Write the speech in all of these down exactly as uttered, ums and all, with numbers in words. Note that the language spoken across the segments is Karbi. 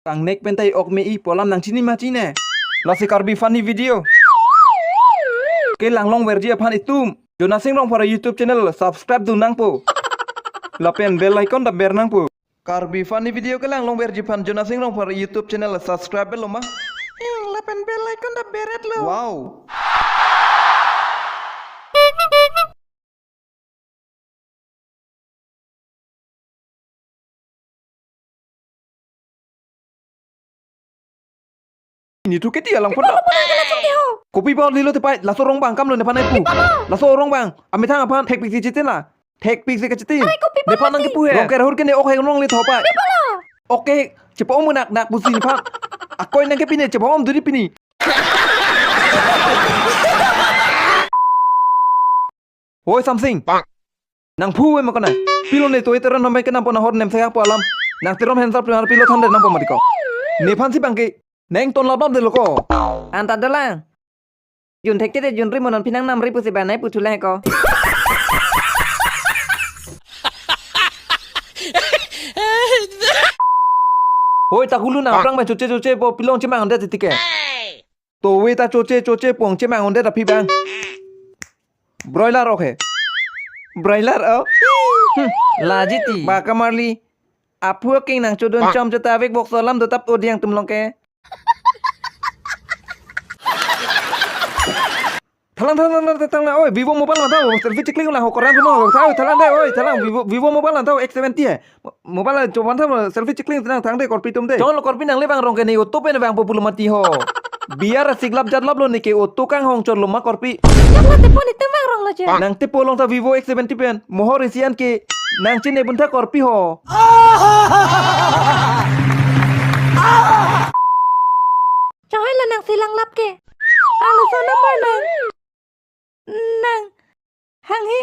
Kangnek pen ta ok me-i pu alam nangchini ma chine. Lasi Karbi funny video kelang longverji aphan itum Jonas Sing Rongphar YouTube channel subscribe dun nangpo. Lapen bell icon ta ber nangpo. Karbi funny video kelang longverji aphan Jonas Sing Rongphar YouTube channel subscribe lo ma? Hmm, lapen bell icon ta beret lo. Wow. Ini thu keti alang pon. Kopi bor lilo tepai, laso rong bang kam lo nephan ai pu. Laso rong bang, amethang aphan thekpik si chitena. Thekpik si kachiti. Arai, kopi nephan nang pamati kepu he. Rong kerahur kene ok heng rong le thopai. Nephan. Oke, chepa om nak nak pusi nephan. Akoi nang ke pine chepa om duri pini. Oi Samsing. Nang phu oi makana. Pilo ne toi teron nombai kenam pon ahor nem sayak po alam. Nang teron hensar pilo pilo than de nang po matiko. Nephan si bangke. Neng ton lap lap de loko. Anta dalang. Jun thekte de jun ri monon phinang nam ri pusi banai puthulai ko. Hoi ta hulu na aphrang ma choche choche po pilong chemang de titike. To we ta choche choche pong chemang de ta phi bang. Broiler ok he. Broiler ok. Hmm, lajiti. Ba kamarli. Aphu aking nang chodon chom chota vek bokso alam dotap odiang tum longke. Thalang thalang thalang thalang oi Vivo mobile mata selfie chikling lang ho koran kumo thalang thalang de oi thalang Vivo Vivo mobile mata X seventy hai mobile choban thalang selfie chikling thalang thang de korpi tum de chon lo korpi nang le bang rong ke ne auto pen bang populo mati ho biar siklap jatlap lo ne ke auto kang hong chor lo ma korpi. Yang la tepo ni tembang rong lo je. Nang tepo long ta Vivo X seventy pen mohor isian ke nang chine bun tha korpi ho. Chahai la nang silang lap ke. Alo so number nang. Nang. Hanghe.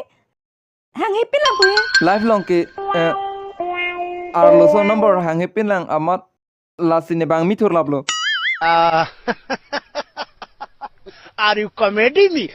Hanghe pinlang pu he. Live long ke. Eh, arloso number hanghe pinlang amat lasi ne bang mithur laplo. Ah. Are you comedy me?